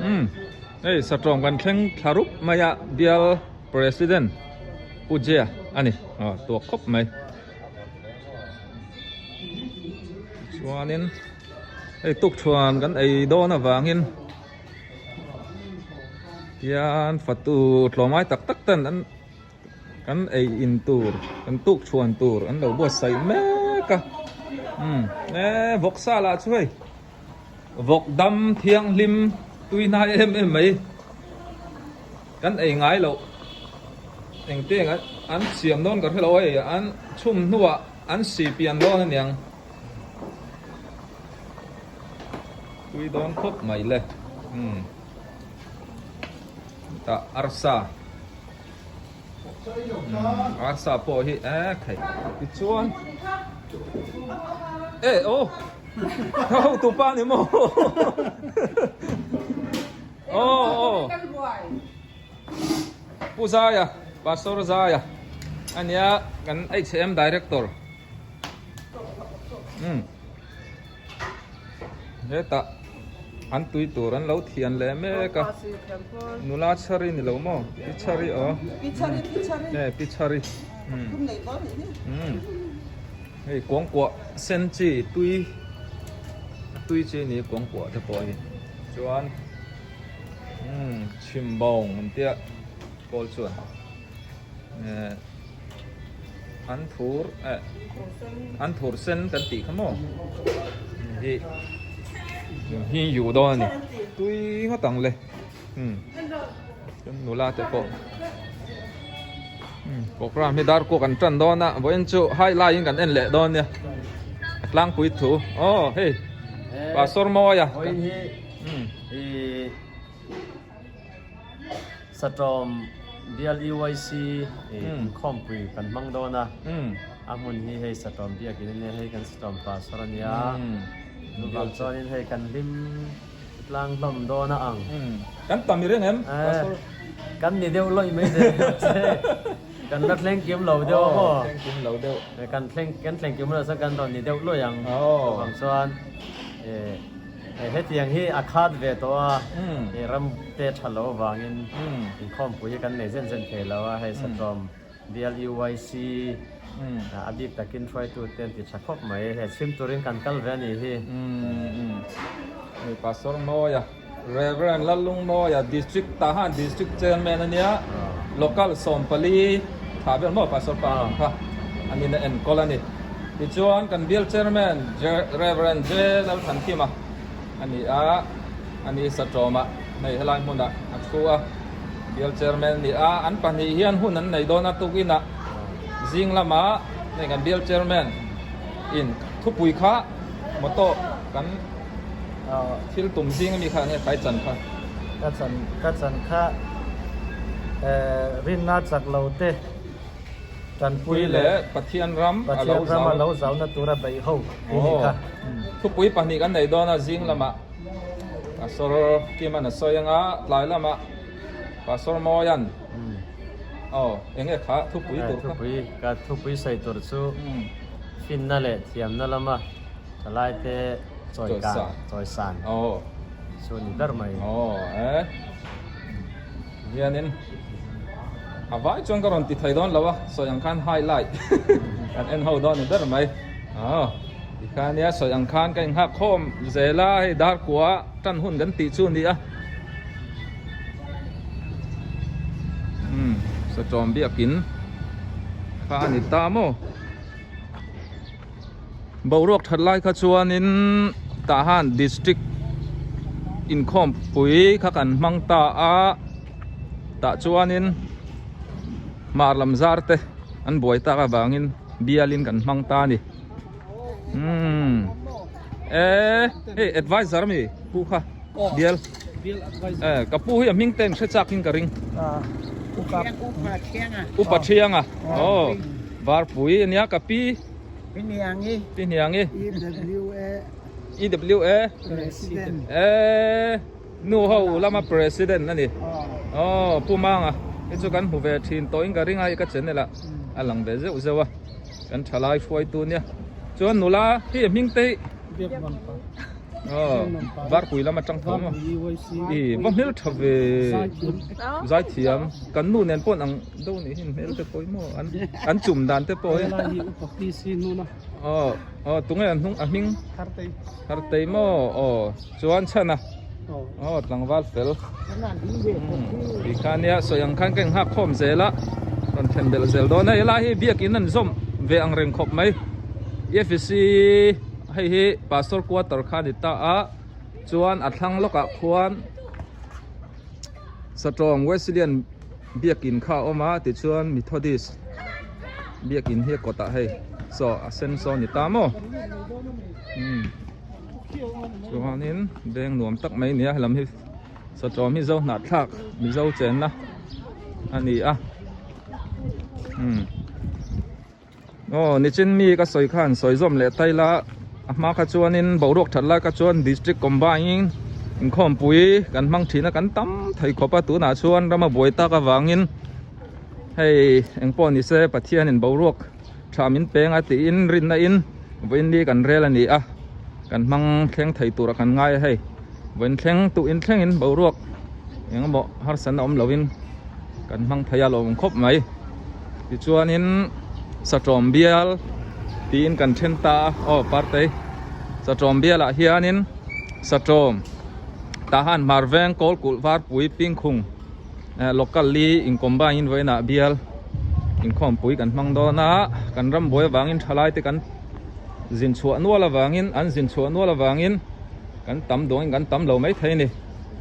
Umm hei satawm kan thleng thla rup mai a bial president Pu Jia a ni aw tuak khawp mai chuanin hei tukthuan kan ei dawn avangin hian fatu tlawmngai tak tak ten an Kan ei in tur kan tuk chhuan tur an lo buatsaih mek a umm e vawksa lah chu hei vawk dam thianghlim tui hnai em em mai kan ei ngai loh engtiang an siam dawn ka hrelo hei an chhum hnuah an si pian dawn aniang tui dawn khawp mai le umm tah arsa. Arsa pawh hi e thei tichuan e aw ho tu pa ni maw aw aw Pu Zaia Pastor Zaia ania kan HM Director um Hetah an tui tur an lo thian leh mek a, nula chhari ni lo maw? Pi chhari aw. E pi chhari. Umm. Hei kuangkuah sen chi tui tui chi ni kuangkuah te pawh hi chuan umm chhimbawng an tia kawl chuan eh an thur eh an thur sen kan tih kha maw hi hi yu dawn a ni tui ngawt ang le umm chuan nula te pawh umm program hi dar kuak an tan dawn a vawiin chu highlight in kan en leh dawn nia a tlangpui thu aw hei pastor mawia umm. Satawm bial UIC inkhawmpui kan hmang dawn a, a hmun hi hei Satawm biakin a nia, hei kan Satawm Pastor a nia, chuvang chuanin hei kan hlim tlang hlawm dawn a ang. Kan tam i reng em Pastor? Kan ni deuh lawih mai che kan la thleng kim lo deuh a maw? Thleng kim lo deuh. Kan thleng kan thleng kim lo chuan kan rawn ni deuh lawih ang, chuvang chuan. Hetiang hi a khat ve tawh a, i ram te tha lo avangin inkhawmpui hi kan nei zen zen thei lo a, hei Satawm bial UYC a bik takin hruaitu te an ti tha khawp mai, hei chhim turin kan kal ve a nih hi. Hei Pastor Mawia, Reverend Lallung Mawia, District Tahan District Chairman a nia, Local 14 tha vel maw Pastor pa ang kha an in a enkawl a ni. Tichuan kan bial Chairman Rev. J. Lalthankhima a ni a, a ni Satawma hei helai hmunah a thu a, bial Chairman a ni a, an pahnih hian hun an nei dawn a tukinah zing lamah hei kan bial Chairman in thupui kha motor kan thil tum zing ami kha enge kai chan kha. Ka chan ka chan kha rinna chak lo te. Tanpui leh Pathian ram a lo Pathian ram a lo zauna tura beih ho tih ni kha. Thupui pahnih kan nei dawn a, zing lamah Pastor Kiman a sawi anga, tlai lamah Pastor Mawian aw enge kha thupui tur kha. Thupui ka thupui sawi tur chu finna leh thiamna lama thalaite chawikan chawisan chu ni ber mai. Aw e. Hianin a vai chuan ka rawn ti thei dawn lo a, sawi ang khan highlight kan en ho dawn ni ber mai. Aw tikhan nia sawi ang khan ka inghak khawm zel a, hei dar kua tan hun kan tih chu a ni a. Umm satawm biakin kha a ni ta maw. Boruak that lai kha chuanin tah han district inkhawmpui kha kan hmang ta a tah chuanin hmar lam zar te an buai tak avangin bialin kan hmang ta a ni umm e hei advisor ami pu kha bial e ka pu hi a hming te in hre chak in ka ring upa thianga aw varpui ania ka pi. Piniangi. Piniangi. EWA. EWA. President. Eh, nu ho lama president ani. Oh, Pu Manga. Hi chu kan hmu ve thin tawh in ka ring a, ka channel ah a lang ve zeuh zeuh a. Kan thalai hruai tu nia. Chuan nula hi hming te hi. Biak man pa. Aw Varpui lam atang tho maw? I va hmel tha ve zaithiam kan nu nen pawh an ang deuh nih hi hmel te pawh hi maw an an chum dan te pawh hi aw aw tunge an hnung a hming Thartei maw aw chuan chhan a aw tlangval fel ti kha nia sawi ang khan ka inghak khawm zel a rawn then belh zel dawn a helai hi biakin an zawm ve ang reng khawp mai EFC hei hi pastor quarter kha a ni ta a chuan a thlang lawkah khuan Satawng Wesleyan biakin kha a awm a tichuan Methodist biakin hi a kawtah hei saw a sen saw a ni ta maw umm chuanin veng nuam tak mai a ni a helam hi Satawng hi zo hnahthlak Mizo chenna a ni a umm. Aw nichin mi ka sawi khan sawi zawm leh ta ila a hma kha chuanin boruak that lai kha chuan district combine in inkhawmpui kan hmang thin a kan tam thei khawp a tunah chuan rama buai tak avangin hei eng pawh ni se Pathianin boruak tha min peng a tiin rinna in vawiin ni kan rel a ni a kan hmang thleng thei tur a kan ngai a hei vawiin thleng tuh in thlengin boruak engemaw harsatna awm lovin kan hmang thei a lawm khawp mai. Tichuanin Satawm bial tiin kan then ta a, aw partei Satawm bialah hianin Satawm Tahan Hmarveng Kawlkulh Varpui Pingkhung local li in combine in vawiinah bial inkhawmpui kan hmang dawn a, kan ram buai avangin thalai te kan zin chhuah nual avangin an zin chhuah nual avangin kan tam duangin kan tam lo maithei a ni.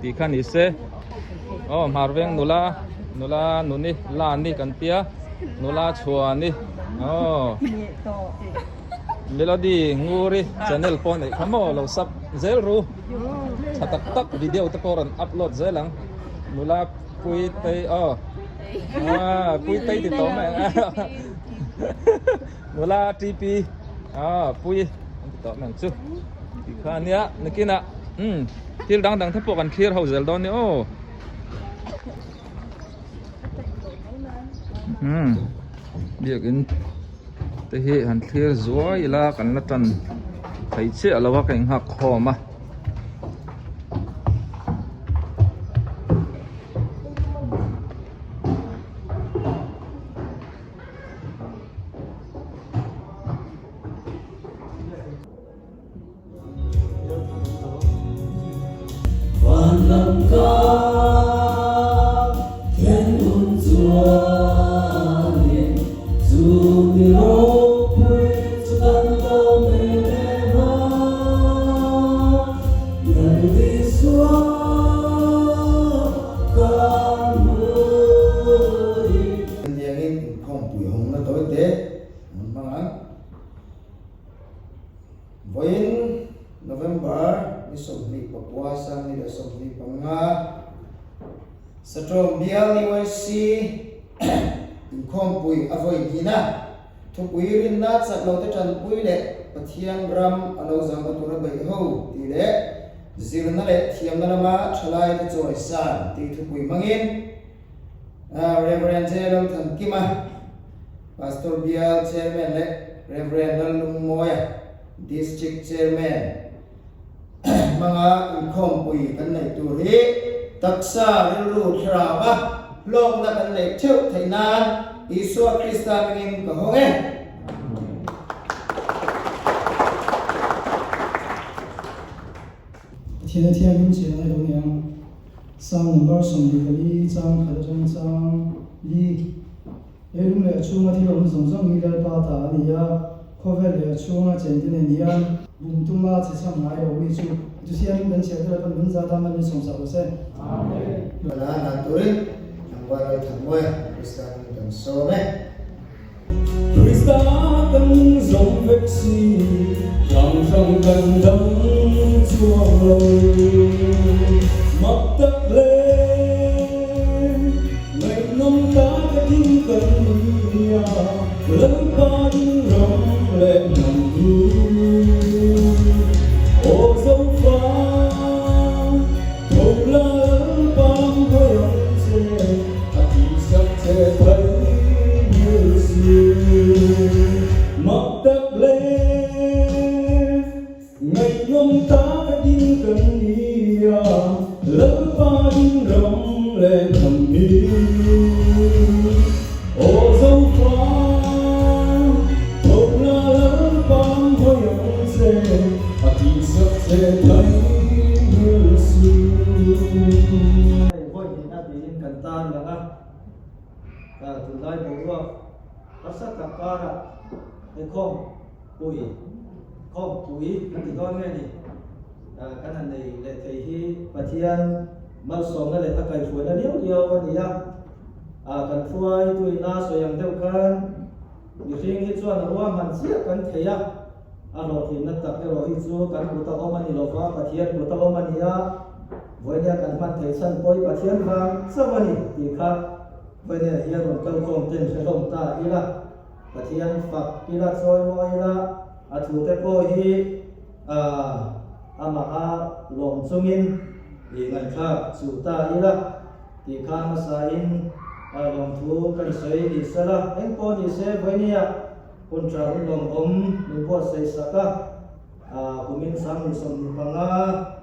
Tih kha ni se aw Hmarveng nula nula nuni lani kan tia nula chhuani aw Melody Nguri channel pawh neih kha maw lo sub zel ru tha tak tak video te pawh rawn upload zel ang nula Puitei aw ah Puitei ti tawh mai ang nula TP ah Pui an ti tawh mai ang chu tih kha ania nakinah umm. Thil dang dang te pawh kan thlir ho zel dawn ni aw. Umm biakin te hi han thlir zuai ila kan la tan thei chiah lo a ka inghak khawm a. Vawiin November ni 29 2025 Satawm Bial UIC inkhawmpui a vawi hnihna thupui rinna chak lo te tanpui leh Pathian ram a lo zauhna tura beih ho tih leh zirna leh thiamna lama thalai te chawisan tih thupui hmangin Rev. J. Lalthankima, Pastor Bial Chairman leh Rev. Lallungmawia, District Chairman hmanga inkhawmpui kan neih tur hi taksa rilru thlarau a hlawkna kan neih theuh theih nan Isua Krista hmingin ka hawng e. Pathian a thianghlim chian ai lo niang. Psalm number 24 chang khat atang chang li. Leilung leh a chhunga thil awm zawng zawng hi Lalpa ta a ni a, khawvel leh a chhunga chengte nen hian bum tuma che chham ngai lo mi chu chu siamin kan chhiar tel pawn min za tan a min sawmsak lo se. Amen. Hmala hna turin Tlangval Lalthanmawia Krista hming kan sawm e. Krista kan zawm vek si, hrang hrang kan dang chuang lo. Mak tak le, ngaihnawm ta takin kan nia, Lalpa in ram leh hnam hu. Aw Zofa, tho la Lalpa hmai ang che, a tihsak che thei ngil si. Mak tak le, ngaihnawm ta ka ti. ram leh hnam hi. Aw Zofa, Thawkna Lalpa'n hawi ang che, a tihsak che theihnghilh suh. Hei vawi hnihna tiin kan tar lang a, tunlai boruak harsa tak karah hei khawm pui khawm pui kan ti dawn nge ni kan han nei leh thei hi Pathian malsawmna leh a kaihhruaina liau liau a ni a, kan hruaituina sawi ang deuh khan mihring hi chuan a ruahman chiah kan thei a, a hlawhtlinna tak erawh hi chu kan kut a awm a ni lova Pathian kut a awm a ni a, vawinia kan hman theih chhan pawh hi Pathian vang chauh a ni tih kha vawinia hian rawn kalkhawm ten hre hlawm ta ila. Pathian fak ila chawi mawi ila a thute pawh hi amaha lawm chungin i ngaihthlak chuh ta ila tih kha hmasain lawmthu kan sawi ni sela eng pawh ni se vawinia hun tha hun lawmawm min buatsaih sak a kumin sang ni 25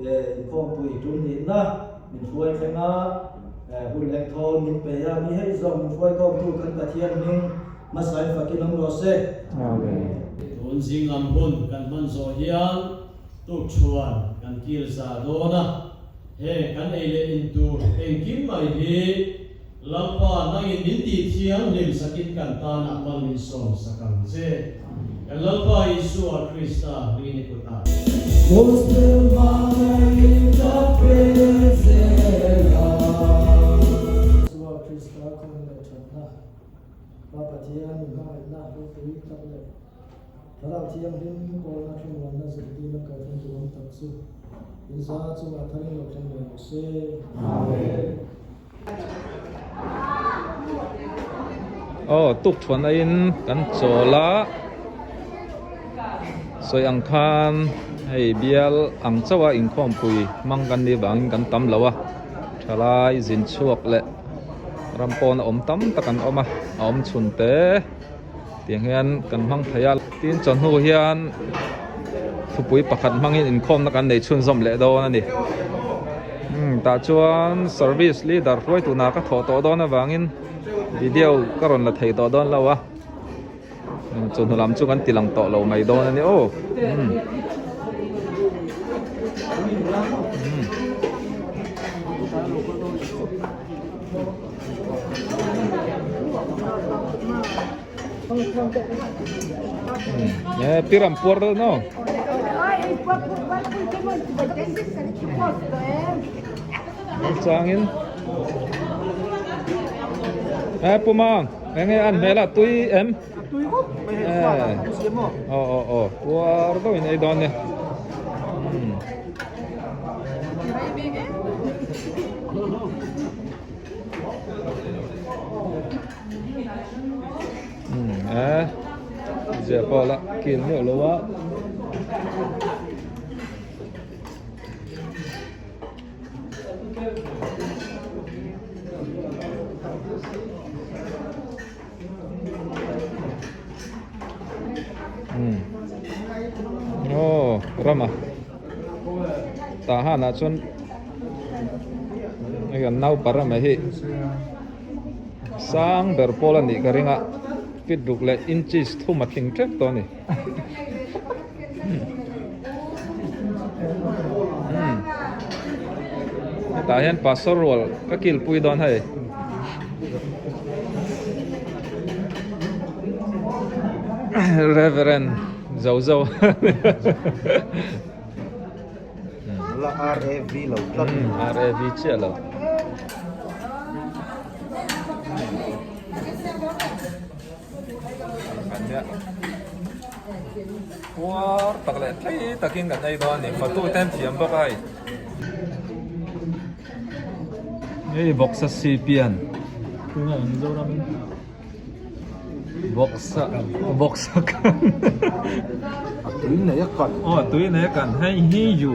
inkhawmpui tum nihna min hruai thleng a, hun engthawl min pe a, mi hei zawng min hruai khawmtu kan Pathian hming hmasain fakin awm rawh se. Amen. Tun zing lam hun kan hman zawh hian tukṭhuan kan kil za dawn a, heng kan ei leh in tur engkim mai hi Lalpa nangin min tih thianghlim sakin kan tanah mal min sawm sak ang che. Kan Lalpa Isua Krista hmingin i kut ah. Gospel hmangaih ka pe zel a. Isua Krista khawn leh thatna, Pa Pathian min hmangaihna ropui tak leh Thlarau Thianghlim kawlna thlamuanna zirtirna kalthleng duhawm tak chu inza chungah tharin lo thleng ve rawh se. Amen. Aw tuk thuan aiin kan chawl a sawi ang khan hei bial ang chauh a inkhawmpui hmang kan nih vangin kan tam lo a thalai zin chhuak leh ram pawn a awm tam tak an awm a a awm chhun te tiang hian kan hmang thei a tin chawhnu hian thupui pakhat hmangin inkhawmna kan nei chhunzawm leh dawn a ni tah chuan service leader hruai tuna ka thawh tawh dawn avangin video ka rawn la thei tawh dawn lo a chawhnu lam chu kan ti lang tawh lo mai dawn a ni aw. Eh, piram puar do no. Changin. Eh, puma, enge an hmela tui em? Tui khawp mai hei chhuat ah kan siam aw. Aw aw aw, puar deuh in ei dawn nia. Eh, zia pawh la kil meuh lo a. Aw rama tah hanah chuan hei an naupa rama hi sang ber pawl a nih ka ring a feet ruk leh inches thum a tling tep tawh a ni hetah hian pastor rual ka kilpui dawn hei. Reverend Zozo La RAV lo tlat RAV chiah lo. Puar tak leh tlei takin kan ei dawn a ni fatu te an thiam bawk a hei. Hei vawksa sipian vawksa vawksa kan a tui nei a kan aw a tui nei a kan hei hi yu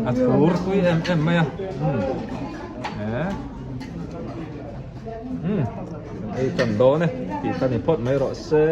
a thur tui em em mai a eh ei tan dawn e tih kha ni phawt mai rawh se.